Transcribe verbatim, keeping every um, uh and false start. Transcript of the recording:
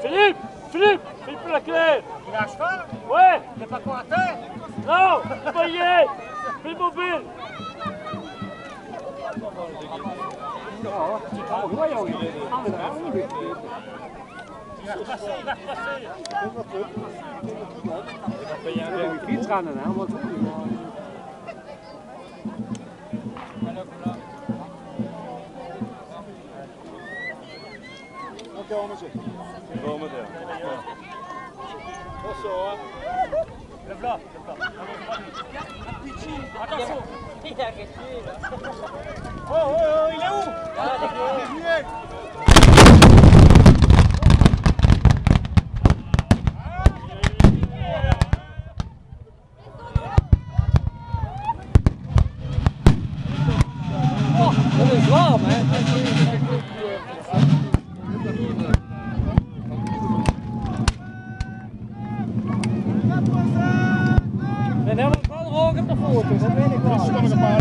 Philippe, Philippe, Philippe Leclerc. Il lâche pas ? Ouais. Il est pas encore à terre ? Non, il va y aller. Philippe Mobile. Il va repasser, il va repasser. Encore, monsieur. Bon, monsieur. Bonsoir. Le plat, le plat. Attention. Il a arrêté, là. Oh, oh, oh, il est où ? Ah, d'accord. Dat is warm, hè? En dan wel rook op de foto, dat weet ik wel.